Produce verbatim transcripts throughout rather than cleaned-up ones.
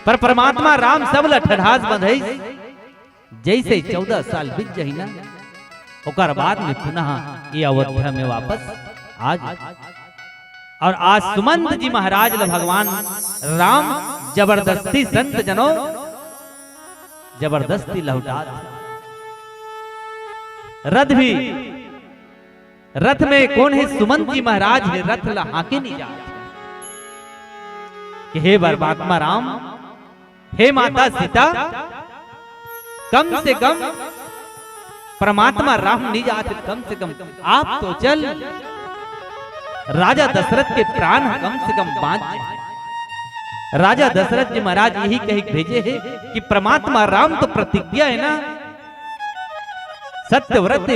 पर परमात्मा राम सब ल ठठास बंधइस। जइसे चौदह साल बीत जही ना, ओकर बाद में पुनः ये अयोध्या में वापस आ जाय। और आज सुमंत जी महाराज ल भगवान राम जबरदस्ती, संत जनों, जबरदस्ती लहुटात। रथ भी, रथ में कोन हे? सुमंत जी महाराज हे, रथ ल हाँके नइ जात। कि हे परमात्मा राम, हे माता सीता, कम से कम परमात्मा राम नइ जात, कम से कम आप तो चल। राजा दशरथ के प्राण ह कम से कम बाँच जाय। राजा दशरथ जी महाराज यही कहि के भेजे हे कि परमात्मा राम तो प्रतिज्ञा हे ना, सत्यव्रत,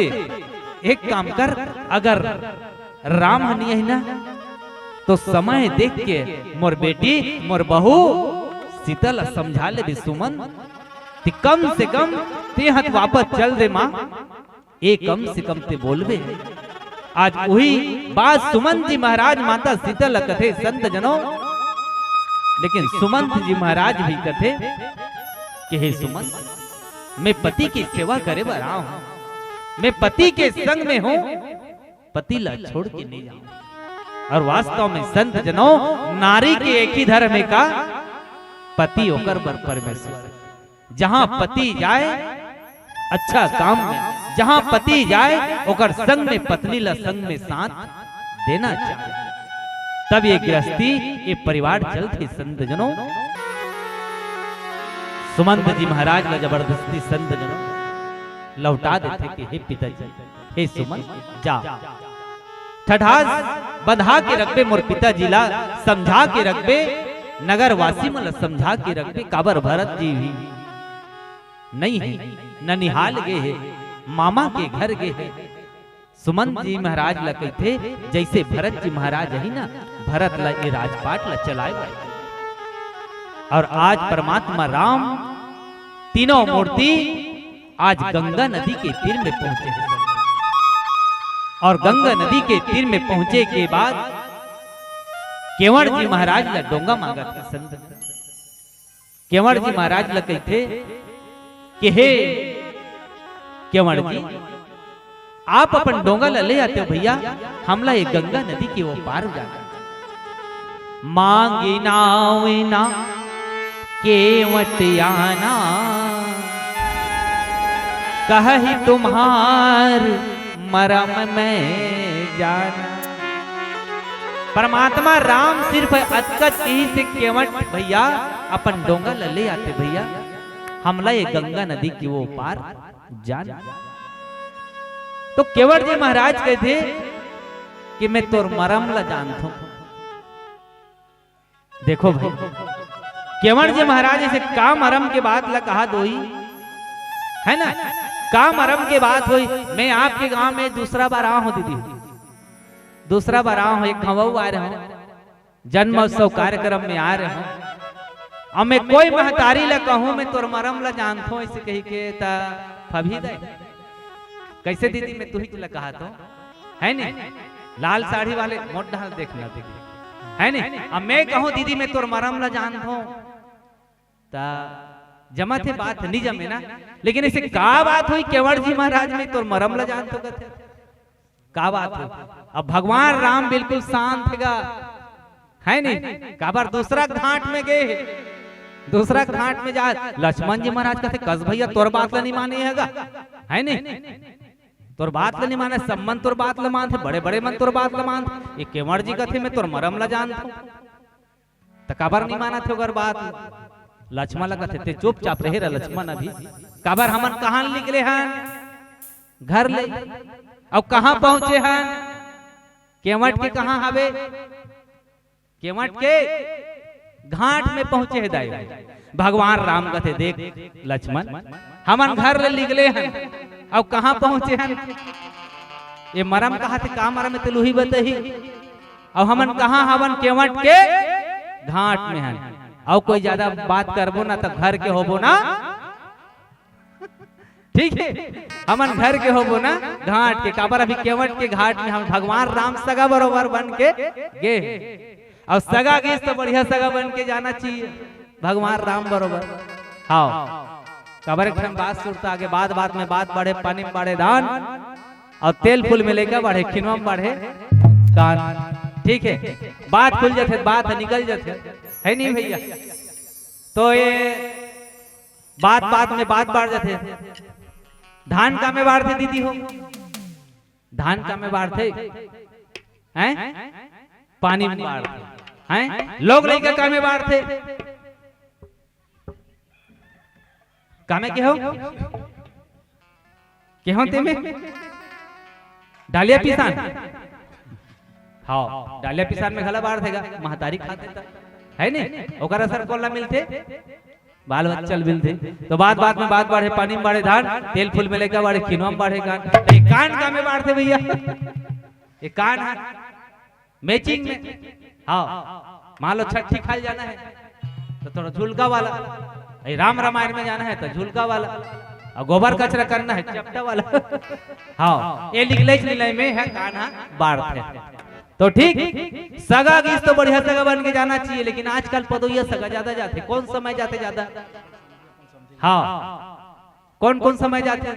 एक काम कर, अगर राम ह नइ आही ना, तो समय देख के मोर बेटी, मोर बहू सीता ल समझा लेबे सुमन। ते कम से कम ते ह त वापस चल दे माँ, ए कम से कम ते बोलबे। आज उही बात सुमंत जी महाराज माता सीता ल कथे, संत जनों। लेकिन सुमंत जी महाराज भी कथे कि हे सुमंत, मैं पति के सेवा करे बर आय हँव, मैं पति के संग में हँव, पति ला छोड़ के नइ जावँव। और वास्तव में संत जनों, नारी के एक ही धर्म हे का, पति ओकर बर परमेश्वर। जहाँ पति जाय अच्छा काम में, जहाँ पति जाय ओकर संग में पत्नी ला संग में साथ देना चाहिए, तब ये गृहस्थी, ये परिवार चलथे संत जनों। सुमंत जी महाराज ला जबरदस्ती संत जनों लहुटा देथे कि हे पिताजी, हे सुमन, जा। ठठास बंधा के रखबे मोर पिताजी ला, समझा के रखबे, नगरवासी मन ला समझा के रखबे, काबर भरत जी भी नइ हे, ननिहाल गे हे, मामा के घर गे हे। सुमन जी महाराज ला कहिथे, जइसे भरत जी महाराज अही ना, भरत ला ये राजपाट ला चलाए बर। और आज परमात्मा राम तीनों मूर्ति आज गंगा नदी के तीर में पहुंचे हे संत। और गंगा नदी के तीर में पहुंचे के बाद केवड़ जी महाराज ला डोंगा मांगत हे संत। केवड़ जी महाराज ला कहिथे कि हे केवड़ जी, आप अपन डोंगा ला ले आते हो भैया, हमला ये गंगा नदी के ओ पार जाना। मांगी नाव ना केवट आना, कहहि तुम्हार मरम मैं जाना। परमात्मा राम सिर्फ अतकच कहिस हे, केवट भैया, अपन डोंगा ला ले आते भैया, हमला ये गंगा नदी के ओ पार जाना। तो केवट जी महाराज कहिथे कि मैं तोर मरम ला जानथों। देखो भाई, केवट जी महाराज अइसे का मरम के बात ला कहा दोई, हे ना? का मरम के बात होई? मैं आपके गांव में दूसरा बार आय हँव दीदी, दूसरा बार आय हँव, एक घांव अउ आय रहेंव, जन्मोत्सव कार्यक्रम में आय रहेंव। अब मैं कोई महतारी ला कहूँ, मैं तोर मरम ला जानथों, अइसे कहिके त फबही दे। कइसे दीदी, मैं तुही ला कहत हँव, हे नी? लाल साड़ी वाले मोर डहर देखना, हे नी? अब मैं कहूँ, दीदी, मैं तोर मरम ला जानथों, त जमथे बात, नइ जमे ना। लेकिन अइसे का बात होई, केवट जी महाराज, मैं तोर मरम ला जानथों कथे, का बात होई? अब भगवान राम बिल्कुल शांत हे गा, हे नी? काबर दूसरा घाट में गे हे, दूसरा घाट में जा, लक्ष्मण जी महाराज कथे, कस भैया, तोर बात ला नइ माने हे गा, हे नी? तोर बात ला नइ माने, सब मन तोर बात ला मानथे, बड़े-बड़े मन तोर बात ला मानथे। ये केवट जी कथे, मैं तोर मरम ला जानथों। त काबर नइ मानथे ओकर बात? लक्ष्मण ला कथे, ते चुपचाप रहे रह लक्ष्मण अभी। काबर हमन कहाँ निकले हन? घर ले। अउ कहाँ पहुँचे हन? केवट के कहाँ हवे? केवट के घाट में पहुँचे हे दाई। भगवान राम कथे, देख लक्ष्मण, हमन घर ले निकले हन, अउ कहाँ पहुँचे हन? ये मरम कहाथे, का मरम हे तेला उही बताही। अउ हमन कहाँ हवन? केवट के घाट में हन। अउ कोई ज्यादा बात करबो ना त घर के होबो ना। ठीक हे, हमन घर के होबो ना, घाट के। काबर अभी केवट के घाट में हम भगवान राम सगा बरोबर बन के गे हे। अउ सगा गिस त बढ़िया सगा बन के जाना चाहिए। भगवान राम बरोबर। हाँ, काबर एक ठन बात सुरता आगे, बात बात में बात बढ़े, पानी में बढ़े धान, और तेल फूल में लइका बढ़े, खिनवा में बढ़े कान। ठीक है, बात खुल जाथे, बात ह निकल जाथे, है नहीं भैया? तो ये बात बात में बात बढ़ जाथे। धान का में बाढ़थे दीदी हो, धान का में बाढ़थे, हैं? पानी में बाढ़थे, हैं? लोग लइका का में बाढ़थे, का में के हो, के हो ते में डालिया पिसान। हाँ, डालिया पिसान में घला बाढ़थे गा, महतारी खाथे त, है नहीं? ओकर असर कोन ला मिलथे? बाल बच्चा ल मिलथे। तो बात बात में बात बढ़े, पानी में बढ़े धान, तेल फूल में लइका बढ़े, खिनवा में बढ़े कान। तो ये कान का में बाढ़थे भैया? ये कान है मैचिंग में। हाँ, मान लो छठी खाए जाना है तो थोड़ा झुलका वाला, ये राम रामायण में जाना है तो झुलका वाला, और गोबर कचरा करना है चपटा वाला। हाँ, ये निकले निलय में है कान ह बाढ़थे। तो ठीक, सगा गीस तो बढ़िया सगा बन के जाना चाहिए, लेकिन आजकल पदोइया सगा ज्यादा जाथे। कौन समय जाथे ज्यादा? हाँ, कौन कौन समय जाथे?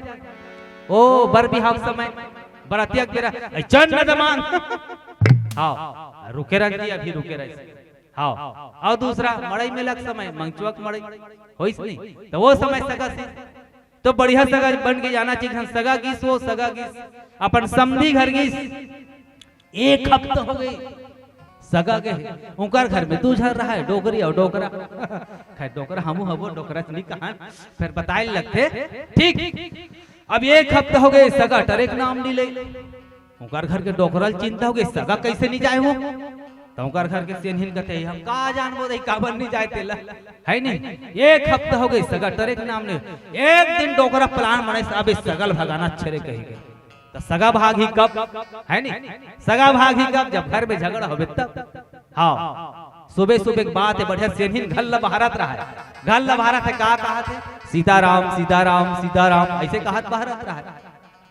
ओ, बर बिहाव समय, बरतिया के बेरा, "ऐ, चल न दमान।" हाँ, रुके रहन जी, अभी रुके रहे। हाँ, और दूसरा मड़ई मेला के समय, मंगचुआ के मड़ई, होइस नहीं, तो वो समय सगा से तो बढ़िया सगा बन के जाना चाहिए। सगा गीस, वो सगा गीस, अपन समधी घर गीस, एक हफ्ता हो गई सगा गए, उनकर घर में दू झन रहा है, डोकरी और डोकरा। खैर, डोकरा हमू हबो, डोकरा से नहीं कहा, फिर बताए लगथे। ठीक, अब एक हफ्ता हो गए, सगा टरे के नाम नहीं ले। उनकर घर के डोकरा ल चिंता हो गई, सगा कैसे नहीं जाए हो? तो उनकर घर के सेनहिन कहते, "हम का जानबो दई, काबर नहीं जाए तेला, है नहीं?" एक हफ्ता हो गई, सगा टरे के नाम नहीं। एक दिन डोकरा प्लान बनाइस, "अब इस सगा ल भगाना अच्छे रे," कही गए। तो सगा भागही कब, है नहीं? सगा भागही कब? जब घर में झगड़ा होबे तब। हाँ, सुबह सुबह के बात है, बढ़िया सेनहिन घर ल बहारत रहा है, घर ल बहारत है, का कहत है, "सीताराम, सीताराम, सीताराम," ऐसे कहत बहारत रहा है।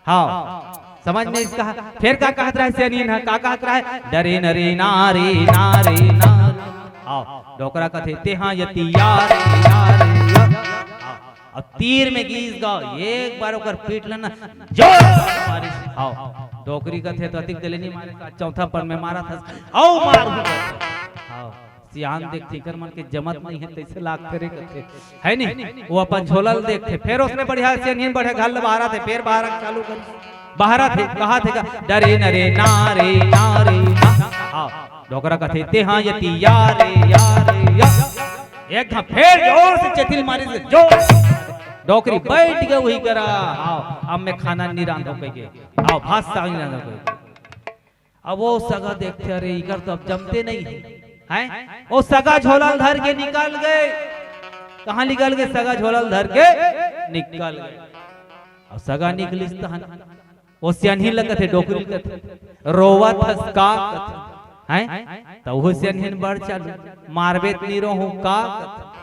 हाँ, समझ में इसका। फिर का कहत रहा है सेनहिन ह, का कहत रहा है, "डरे नरे नारे, नारे, नारे।" हाँ, डोकरा कथे, "तेहा यति यारे, यारे, यारे।" हाँ, अब तीर में गीस गा, एक बार ओकर पीठ ल ना जोर से मारिस। हाँ, डोकरी कथे, "तो अतिक देले नहीं मारे, चौथा पन में मारत हस, अउ मार।" हाँ, सियान देखथे, "एकर मन के जमत नहीं है, तैसे लागथे रे," कथे, है नहीं? वो अपन झोला ल देखथे, फिर उसने बढ़िया सेनहिन बढ़िया घर ल बहारत है, फिर बहारत चालू कर, बहारत है, कहत है का, "डरे नरे नारे, नारे, ना।" हाँ, डोकरा कथे, "तेहा यति यारे, यारे, या।" एक घा फिर जोर से चेतिल मारिस, जोर। डोकरी बैठ गए वही करा, "आओ, अब मैं खाना नहीं रांधो," कह के, "आओ, भात साग नहीं रांधो," कह के। अब वो सगा देखथे, "अरे, इकर तो अब जमते नहीं है, हैं?" वो सगा झोला ल धर के निकल गए। कहाँ निकल गए? सगा झोला ल धर के निकल गए। अब सगा निकलिस तहन वो सियानही ल कथे, डोकरी ल कथे, "रोवत हस का?" कथे, हैं? त वो सियानही बड़ चालू, "मारबे त नी रोहूं का?" कथे।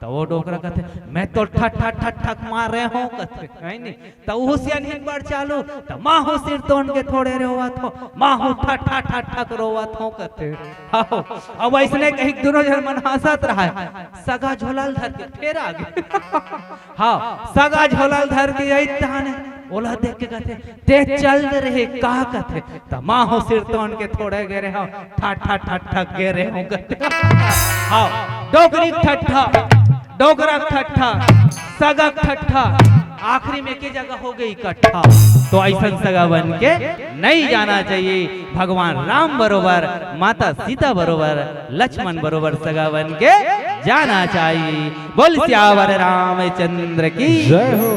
त वो डोकरा कथे, "मैं तो ठक ठक ठक ठक मारे हों," कथे, है नी? त वो सियानही बड़ चालू, "त माहू सिर तोन के थोड़े रोवत हों, माहू ठक ठक ठक ठक रोवत हों," कथे। हाँ, अब ऐसने कही दोनों झन मन हंसत रहा है, सगा झोला ल धर के फेर आ गए। हाँ, सगा झोला ल धर के आई तहाने ओला देख के कथे, "ते चल दे रहे का?" कथे, "त माहू सिर तोन के थोड़े गे रहे हों, ठा ठा ठा ठा गे रहे हों," कथे। हाँ, डोकरी ठट्ठा, डोकरा ठट्ठा, सगा ठट्ठा, आखिरी में के जगह हो गई इकट्ठा। तो ऐसन सगा बन के नहीं जाना चाहिए। भगवान राम बरोबर, माता सीता बरोबर, लक्ष्मण बरोबर सगा बन के जाना चाहिए। बोल सियावर रामचंद्र की जय हो।